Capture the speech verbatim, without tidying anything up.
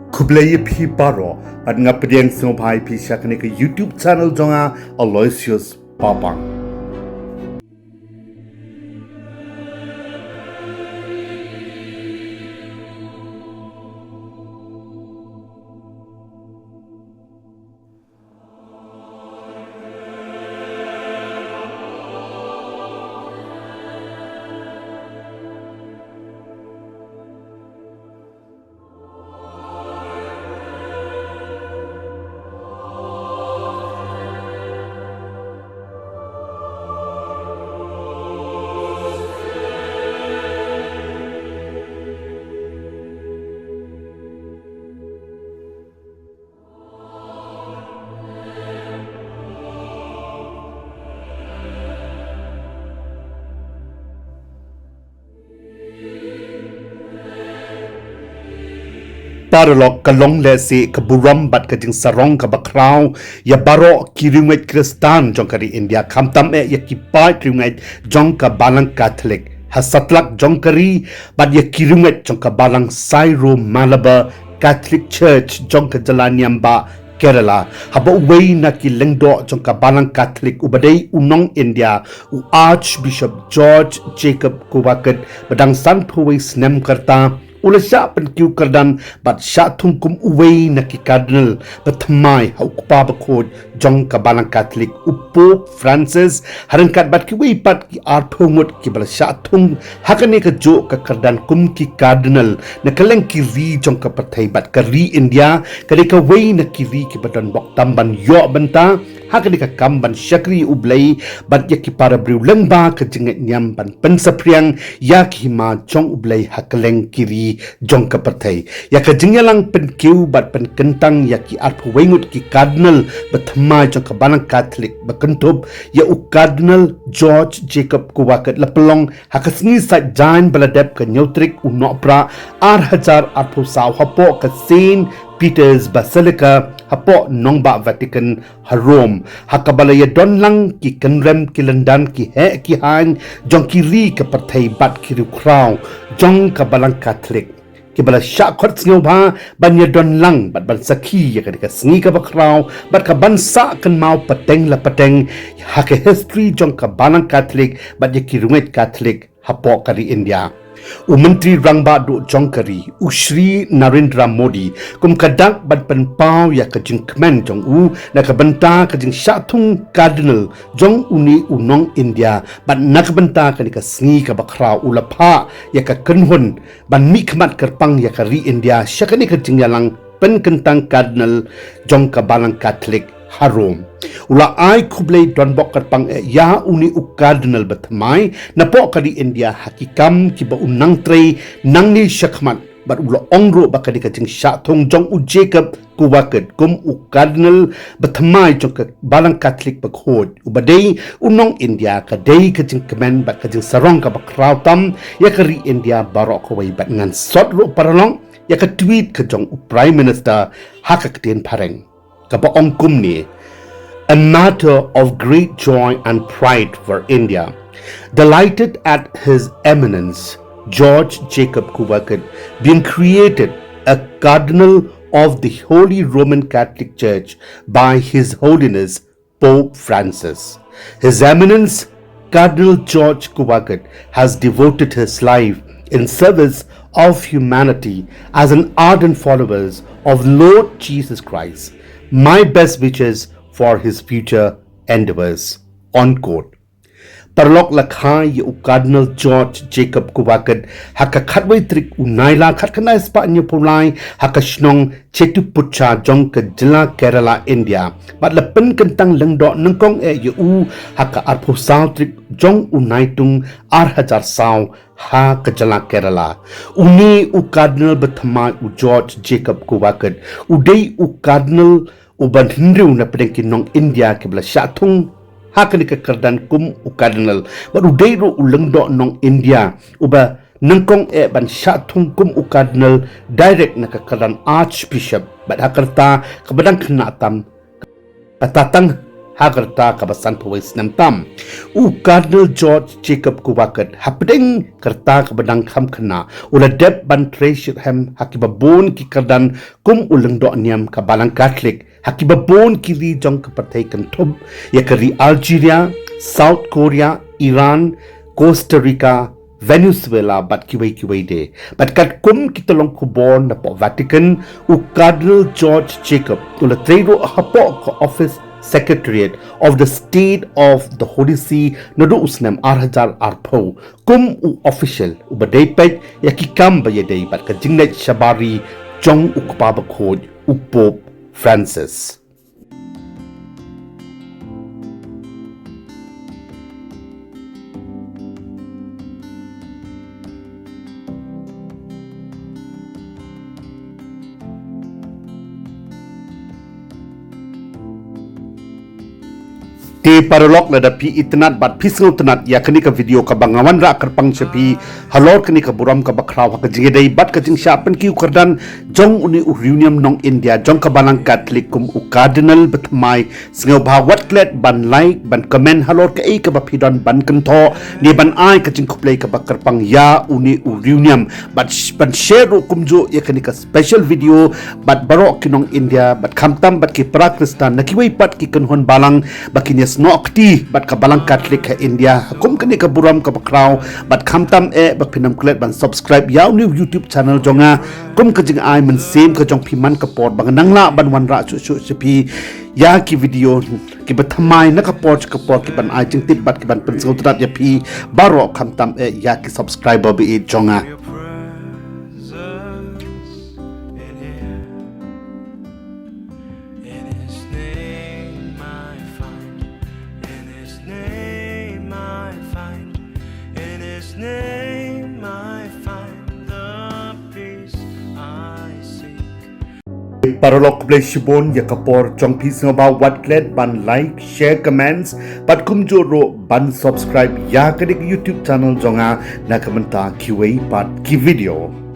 Khublei ïa phi baroh, bad nga pdiang sngewbha ïa phi sha kane ka YouTube channel jong nga, Aloysius Papang. Paralok, ka long lehse ka burom bad ka jingsarong kaba khraw ïa baroh ki riewngeit Khristan jong ka ri India, khamtam eh ïa ki paid riewngeit jong ka Balang Katholik ha satlak jong ka ri, bad ïa ki riewngeit jong ka Balang Syro Malabar Catholic Church jong ka jylla niam bah Kerala, haba uwei na ki lyngdoh jong ka Balang Katholik uba dei u nong India, u Archbishop George Jacob Kovakad, ba dang sanphew wei snem ka rta, u la shah pynkiew kyrdan bad shah thung kum uwei na ki Cardinal bathymmai ha u Kpa Bakhuid jong ka Balang Katholik, u Pope Francis, ha ryngkat bad kiwei pat ki arphew ngut kiba la shah thung ha kane kajuh ka kyrdan kum ki Cardinal na kylleng ki ri jong ka pyrthei. Bad ka ri India ka dei kawei na ki ri kiba donbok tam ban ïoh bynta ha kane ka kam ban shakri U Blei bad ïa ki para briew lyngba ka jingngeit niam ban pynsaphriang ïa ka hima jong U Blei ha kylleng ki ri jong ka pyrthei. Ïa ka jingïalang pynkiew bad pynkyntang ïa ki arphew wei ngut ki Cardinal bathymmai jong ka Balang Katholik ba kynthup ïa u Cardinal George Jacob Kovakad la pynlong ha ka sngi Saitjaiñ ba la dep, ka hynñiew tarik u Nohprah ar hajar arphew saw, hapoh ka Saint Peter's Basilica hapoh nongbah Vatican ha Rome, ha kaba la ïadonlang ki kynrem ki lyndan, ki heh ki haiñ jong ki ri ka pyrthei bad ki riewkhraw jong ka Balang Katholik, kiba la shah khot sngewbha ban ïadonlang bad ban sakhi ïa kane ka sngi kaba khraw bad ka ban sah kynmaw pateng la pateng ha ka history jong ka Balang Katholik bad ïa ki riewngeit Katholik hapoh ka ri India. U Myntri Rangbah Duh jong ka ri, u Shri Narendra Modi, kum ka dak ban pynpaw ïa ka jingkmen jong u na ka bynta ka jingshah thung Cardinal jong une u nong India, bad na ka bynta kane ka sngi kaba khraw, u la phah ïa ka kynhun ban mihkhmat kyrpang ïa ka ri India sha kane ka jingïalang pynkyntang Cardinal jong ka Balang Katholik ha Rome. U la ai khublei donbok kyrpang eh ïa une u Cardinal bathymmai napoh ka ri India ha ki kam kiba u nang trei nangne shakhmat, bad u la ong ruh ba kane ka jingshah thung jong u Jacob Kovakad kum u Cardinal bathymmai jong ka Balang Katholik Bakhuid, uba dei u nong India, ka dei ka jingkmen bad ka jingsarong kaba khraw tam ïa ka ri India baroh kawei. Bad ngan sot ruh, paralok, ïa ka tweet ka jong u Prime Minister ha ka ktien Phareng, kaba ong kumne: "A matter of great joy and pride for India. Delighted at His Eminence George Jacob Kovakad being created a Cardinal of the Holy Roman Catholic Church by His Holiness Pope Francis. His Eminence Cardinal George Kovakad has devoted his life in service of humanity as an ardent follower of Lord Jesus Christ. My best wishes for his future endeavors." Unquote. Paralok, la kha ïa u Cardinal George Jacob Kovakad ha ka khatwei tarik u Nailar khatkhyndai spah hynñiewphew lai ha ka shnong Chetupuchar jong ka jylla Kerala, India, bad la pynkyntang lyngdoh nyngkong eh ïa u ha ka arphew saw tarik jong u Naitung ar hajar saw ha ka jylla Kerala. Une u Cardinal bathymmai, u George Jacob Kovakad, u dei u Cardinal uba hynriew na pdeng ki nong India kiba la shah thung ha kane ka kyrdan kum u Cardinal, bad u dei ruh u lyngdoh nong India uba nyngkong eh ban shah thung kum u Cardinal direct na ka kyrdan Archbishop, bad ha ka rta kaba dang khynnah tam, kata tang ha ka rta kaba sanphew wei snem tam. U Cardinal George Jacob Kubakut, hapdeng ka rta kaba dang kham khynnah, u la dep ban trei shitrhem ha kiba bun ki kyrdan kum u lyngdoh niam ka Balang Katholik ha kiba bun ki ri jong ka pyrthei, kynthup ïa ka ri Algeria, South Korea, Iran, Costa Rica, Venezuela bad kiwei kiwei de. Bad katkum ki tyllong khubor napoh Vatican, u Cardinal George Jacob u la trei ruh hapoh ka Office Secretariat of the State of the Holy See naduh u snem ar hajar arphew kum u official uba dei peit ïa ki kam ba ïadei bad ka jingleit shabar ri jong u Kpa Bakhuid, u Pope Francis. Te paralok, lada phi itynnad bad phi sngewtynnad ïa kane ka video kaba nga wanrah kyrpang sha phi halor kane ka burom kaba khraw ha ka jingïadei bad ka jingshah pynkiew kyrdan jong une u riewniam nong India jong ka Balang Katholik kum u Cardinal bathymmai, sngewbha wat klet ban like, ban comment halor kaei kaba phi don ban kynthoh, ne ban ai ka jingkhublei kaba kyrpang ïa une u riewniam. Bad sh-, ban share ruh kumjuh ïa kane ka special video bad baroh ki nong India, bad khamtam bad ki para Khristan na kiwei pat ki kynhun balang, ba kin ïasnoh kti bad ka Balang Katholik ha India ha kum kane ka burom kaba khraw. Bad khamtam eh ba phin ym klet ban subscribe ïa une u YouTube channel jong nga, kum ka jingai mynsiem ka jong phi man ka por ba ngan nang lah ban wanrah shuh shuh sha phi ïa ki video kiba thymmai na ka por sha ka por, kiban ai jingtip bad kiban pynsngewtynnad ïa phi baroh, khamtam eh ïa ki subscriber ba ïeit jong nga. Your presence in here. In his name I find, in his name I find, in his name I find the peace I seek. Paralok, khublei shibun ïa ka por jong phi, sngewbha wat klet ban like, share, comments bad kumjuh ruh ban subscribe ïa kane ka YouTube channel jong nga na ka bynta kiwei pat ki video.